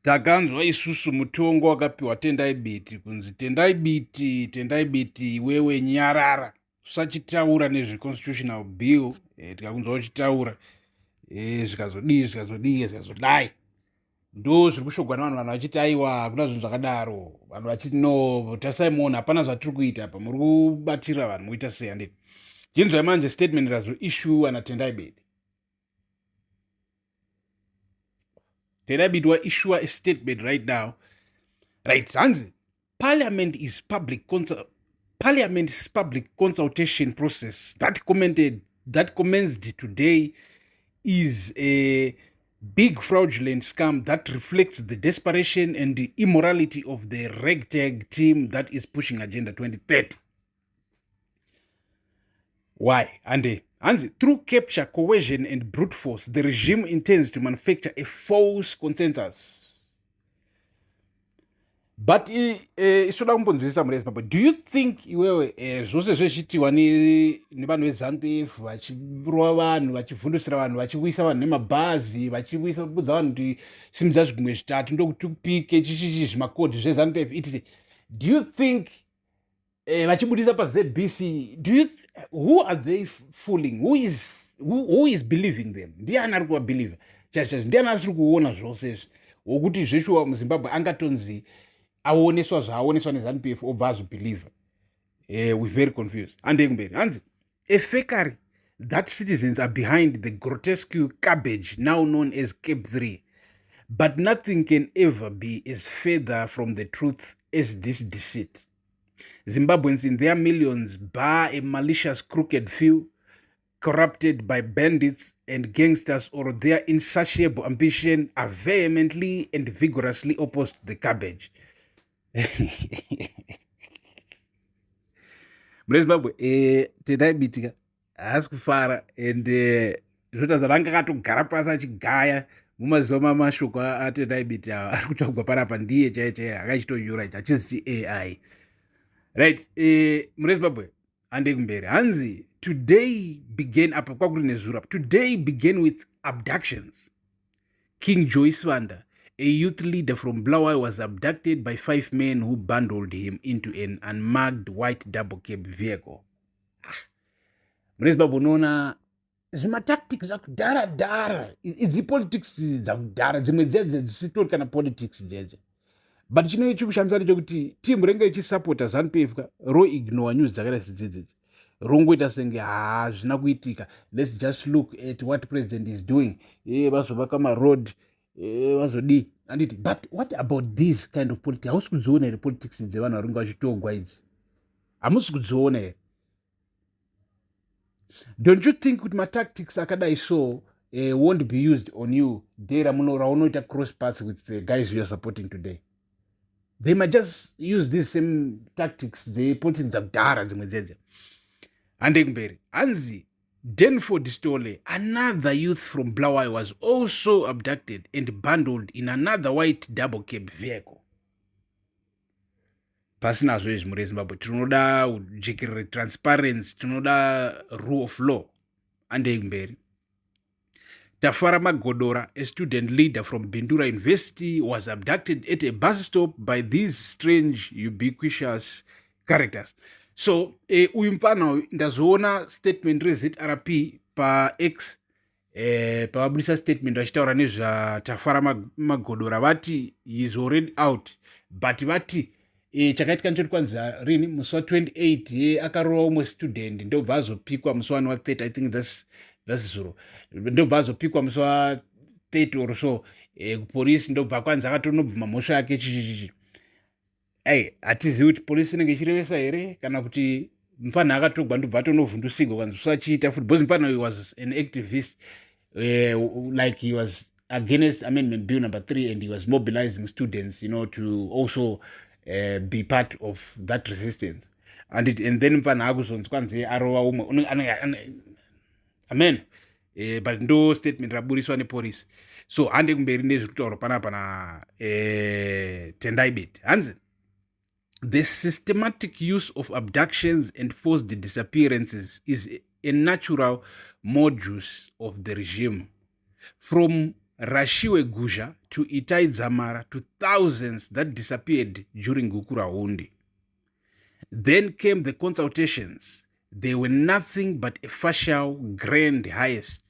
Takanzwa isusu mutongo wakapiwa Tendai Biti kunzi Tendai Biti, Tendai Biti iwewe nyarara usachitaura nezveconstitutional bill e, tikakunzwa uchitaura e, zvikazodii zvikazodii zvikazodai ndo zviri kushogwa nevanhu vanhu vachiti aiwa hakuna zvinhu zvakadaro vanhu vachiti no tasai muona hapana zvatiri kuita apa muri kubatira vanhu muita sei handiti chinzwai manje statement razoissue ana Tendai Biti. Tendai Biti waissue a statement right now right hanzi parliament is public parliament's public consultation process that commented that commenced today is a big fraudulent scam that reflects the desperation and the immorality of the ragtag team that is pushing agenda 2030 why ande hanzi through capture coercion and brute force the regime intends to manufacture a false consensus but eh, isoda kumbonzwisisa mhuri yezimbabwe do you think iwewe eh, zvose zvezviitiwa nevanhu vezanup f vachirova vanhu vachivhundusira vanhu vachiwisa vanhu nemabhazi vachiwisa budza vanhu kuti simudza zvigumwe zvitatu ndokuti upike chichichi zvimakodhi zvezanup f etc do you think eh, vachibudisa pazbc do you who are they fooling who is, who, who is believing them ndiani ari kuvabelieve chaizvo chaizvo ndiani asiri kuona zvose izvi wokuti zveshuwa muzimbabwe angatonzi aoneswa zvaaoneswa nezanup f obva azvibelieve eh, we very confused handei kumberi hanzi a fakery that citizens are behind the grotesque cabbage now known as cape 3 but nothing can ever be as further from the truth as this deceit Zimbabweans in their millions bar a malicious crooked few corrupted by bandits and gangsters or their insatiable ambition are vehemently and vigorously opposed to the cabbage. Mune Zimbabwe eh, Tendai Bitika haasi kufara and eh, zvotaridza ranga akatogara pasi achigaya mumazuva mamashoko atendai biti ava ari kutsvagwa panapa ndiye chaiye chaiye akachitonyora ichi achizi chiai right eh, mune zimbabwe handei kumberi hanzi today began apa kwakuri nezuro apa today began with abductions king joyce vanda a youth leader from Bulawayo was abducted by five men who bundled him into an unmarked white double cab vehicle. Ah. Mune Zimbabwe unoona zvimatactic zvakudhara dhara idzi politics dzakudhara dzimwe dziya dzisitori kana politics dzedze but chinenge chikushamisa ndechekuti team renge ichisapota zanupf ka roignore news dzakaita sedzidzidzi rongoita senge haa zvina kuitika let's just look at what president is doing e vazovaka maroad e vazodii anditi but what about this kind of politics hausi kudziona here politics dzevanhu varinge vachitogwa idzi hamusi kudziona here don't you think kuti matactics akadai so won't be used on you day raunoita cross paths with the guys you are supporting today they might just use these same tactics dzepolitics dzakudhara dzimwe dzedze handei kumberi hanzi denford stole another youth from Bulawayo was also abducted and bundled in another white double cab vehicle Pasinazvo izvi mhuri yeZimbabwe tinoda jekerere transparency tinoda rule of law andei kumberi. Tafara Magodora, a student leader from Bindura University, was abducted at a bus stop by these strange ubiquitous characters. So, eh, uyu mfana uyu ndazoona statement reZRP paX eh, pavabudisa statement vachitaura nezvaTafara Magodora vati he is already out but vati eh, chakaitika ndechoti kwanzi rini musi wa 28 ye akarova umwe student ndobva azopikwa musi wani wa 30 i think that's, that's zuro ndobva azopikwa musi wa 30 or so eh, kupolisi ndobva kwanzi akatonobvuma mhosva yake chichichichi Hey, hatizivi kuti polisi inenge ichirevesa here kana kuti mfanha akatogwa ndobva atonovhundusigwa kwanzi usachiita futi because mfanha uyu was an activist like he was against amendment bill number three and he was mobilizing students you know to also be part of that resistance and, it, and then mfanha akuzonzi kwanzi arova umwe amen but ndo statement raburiswa nepolisi so hande kumberi nezviri kutaurwa panapa na tendai beti hanzi the systematic use of abductions and forced disappearances is a natural modus of the regime from Rashiwe Guzha to Itai Dzamara to thousands that disappeared during Gukurahundi. Then came the consultations. They were nothing but a facial grand highest.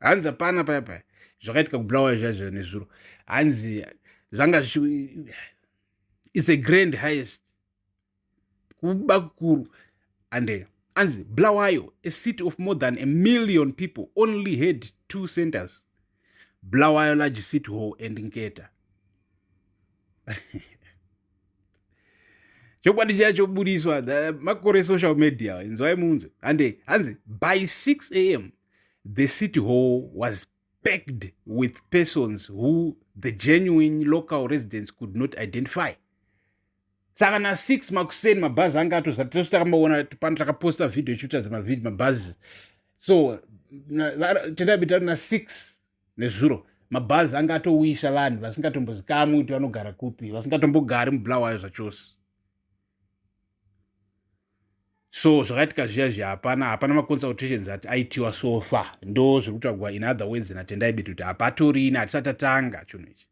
Hanzi hapana paya paya zvakaitika kuBulawayo zvaizvo nezuro. Hanzi zvanga it's a grand highest. Kuba kukuru and anzi Bulawayo, a city of more than a million people, only had two centers. Bulawayo Large City Hall and Nketa. Chokwadi chiya chobudiswa makore social media inzwai munzwe hande hanzi by 6 am the city hall was packed with persons who the genuine local residents could not identify. Saka na 6 makuseni mabhazi anga atozara tese takamboona pano takaposta video ichiratidza mavideo mabhazi so tendabita na 6 nezuro mabhazi anga atowisa vanhu vasingatombozikamwi kuti vanogara kupi vasingatombogari mubulawayo zvachose so zvakaitika zviya zviya hapana hapana maconsultations ati aitiwa so far ndo zviri kutaurwa in other words natendai biti kuti hapatorina hatisati tatanga chinhu ichi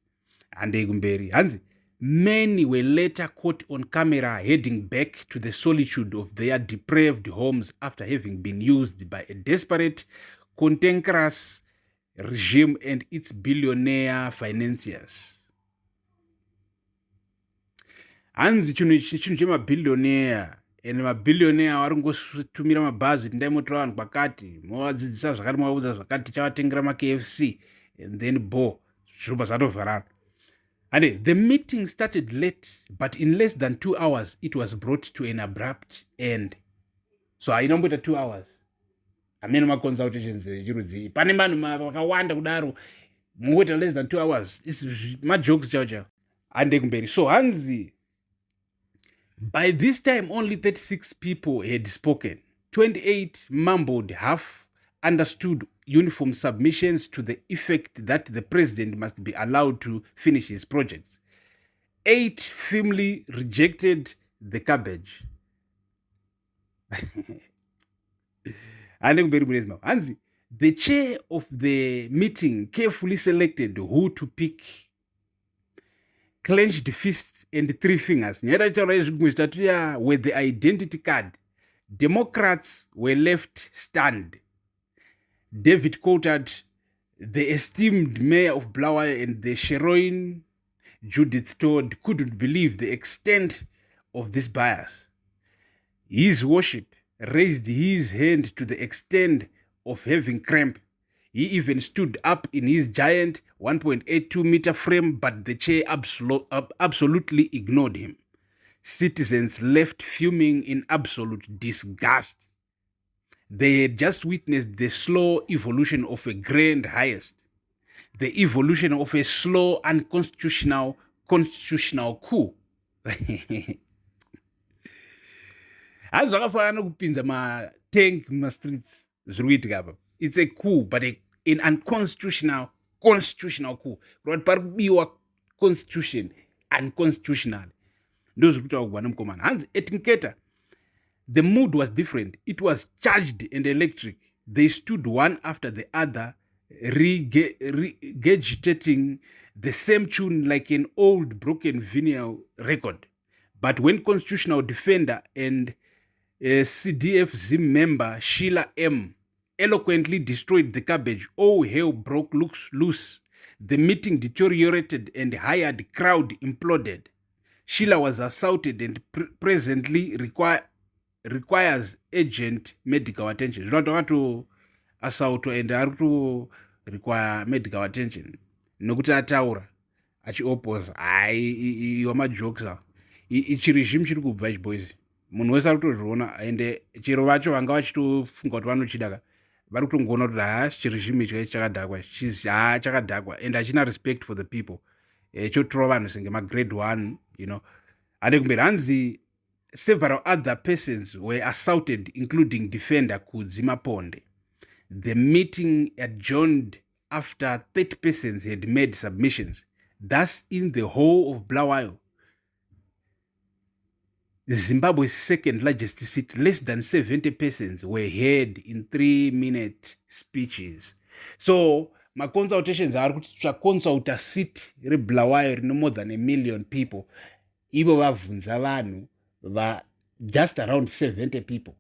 handei kumberi hanzi many were later caught on camera heading back to the solitude of their depraved homes after having been used by a desperate cantankerous regime and its billionaire financiers hanzi chinhu ichi chinhu chemabillionaire and mabillionaire vari kungotumira mabhazi kuti ndai motora vanhu kwakati movadzidzisa zvakati movaudza zvakati tichavatengera makfc and then bo zvirobva zvatovharana and the meeting started late but in less than two hours it was brought to an abrupt end so haina kumboita two hours hameno maconsultations echirudzii pane vanhu vakawanda kudaro mungoita less than two hours majokes chaiwo chaiwo hande kumberi so hanzi by this time only 36 people had spoken 28 mumbled half understood uniform submissions to the effect that the president must be allowed to finish his projects eight firmly rejected the cabbage hande kumberi mune zimbabwe hanzi the chair of the meeting carefully selected who to pick clenched fists and three fingers nyaya taitaura yezvigumwe zvitatu ya were the identity card democrats were left stand david coltard the esteemed mayor of Bulawayo and the sheroin judith todd couldn't believe the extent of this bias his worship raised his hand to the extent of having cramp He even stood up in his giant 1.82 meter frame, but the chair absolutely ignored him. Citizens left fuming in absolute disgust. They had just witnessed the slow evolution of a grand highest, the evolution of a slow, unconstitutional, constitutional coup. Hanzi zvakafanana nokupinza matank mumastreets zviri kuitika apa it's a coup but a, an unconstitutional constitutional coup kureva kuti pari kubiwa constitution unconstitutional ndo zviri kutaurwa nemukomana hanzi etinketa the mood was different it was charged and electric they stood one after the other regurgitating the same tune like an old broken vinyl record but when constitutional defender and cdf zim member sheila m eloquently destroyed the cabbage all hell broke loose the meeting deteriorated and hired crowd imploded sheila was assaulted and pre presently require, requires urgent medical attention zvino takato assaultwa and ari kuto require medical attention nokuti ataura achioposa hai iwa majokes awa ichi regime chiri kubva ichi boys munhu wese ari kutozviona ende chero vacho vanga vachitofunga kuti vanochida ka vari kutongoona kuti ha chiregime ichi chakadhakwa ha chakadhakwa and hachina respect for the people eh, chotora vanhu senge magrade one you know hande kumberi hanzi several other persons were assaulted including defender kudzi maponde the meeting adjourned after 30 persons had made submissions thus in the whole of Bulawayo Zimbabwe's second largest city, less than 70 persons were heard in three-minute speeches. So, Maconsultations aari kuti tsvaconsulta city reBulawayo rine more than a million people, ivo vabvunza vanhu va just around 70 people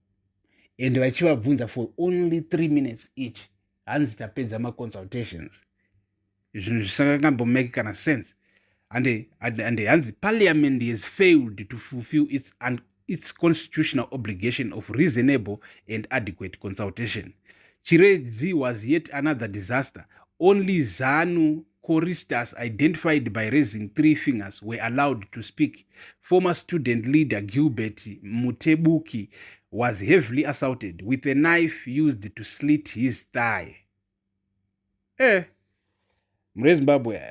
and vachivabvunza for only 3 minutes each. Hanzi tapedza maconsultations, zvinhu zvisangambomake kana sense. And hanzi parliament has failed to fulfill its constitutional obligation of reasonable and adequate consultation. Chiredzi was yet another disaster. Only ZANU choristers identified by raising three fingers were allowed to speak. Former student leader Gilbert Mutebuki was heavily assaulted with a knife used to slit his thigh. Mure Zimbabwe,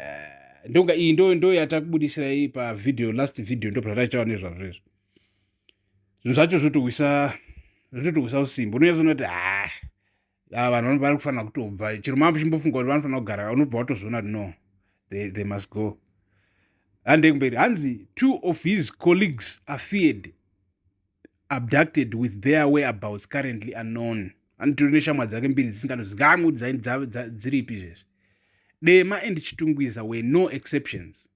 ndonga iyi ndo yatakubudisirai pavideo, last video, ndo patataitaura nezvazvo izvo. Zvinhu zvacho zvotohwisa usimba. Unonyatsoona kuti ha, vanhu vari kufanira kutobva. Chero mambo chimbofunga kuti vanofanira kugara, unobva watozviona kuti no, they must go. Handei kumberi. Hanzi two of his colleagues are feared abducted with their whereabouts currently unknown. Anotori neshamwa dzake mbiri dzisingatozikamwi kuti dziripi izvezvi. Dema and Chitungwiza were no exceptions.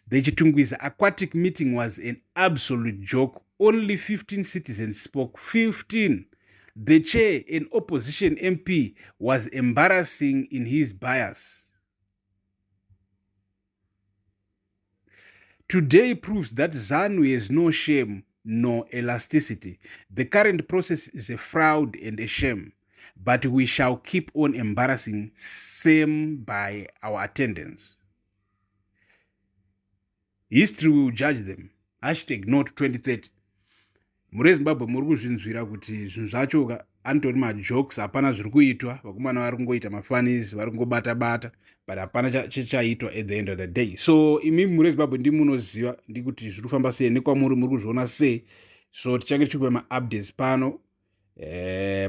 The Chitungwiza aquatic meeting was an absolute joke. Only 15 citizens spoke. 15. The chair, an opposition MP, was embarrassing in his bias. Today proves that ZANU has no shame nor elasticity. The current process is a fraud and a shame, but we shall keep on embarrassing same by our attendance. History will judge them. #not2030. Muri Zimbabwe, muri kuzvinzwira kuti zvinhu zvacho anotori majokes, hapana zviri kuitwa. Vakomana vari kungoita mafunnies, vari kungobata bata, but hapana chichaitwa at the end of the day. So imi muri Zimbabwe ndimunoziva ndikuti zviri kufamba sei nekwamuri, muri kuzviona sei. So tichange tichikupa maupdates pano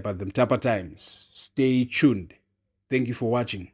paThe Mutapa Times. Stay tuned. Thank you for watching.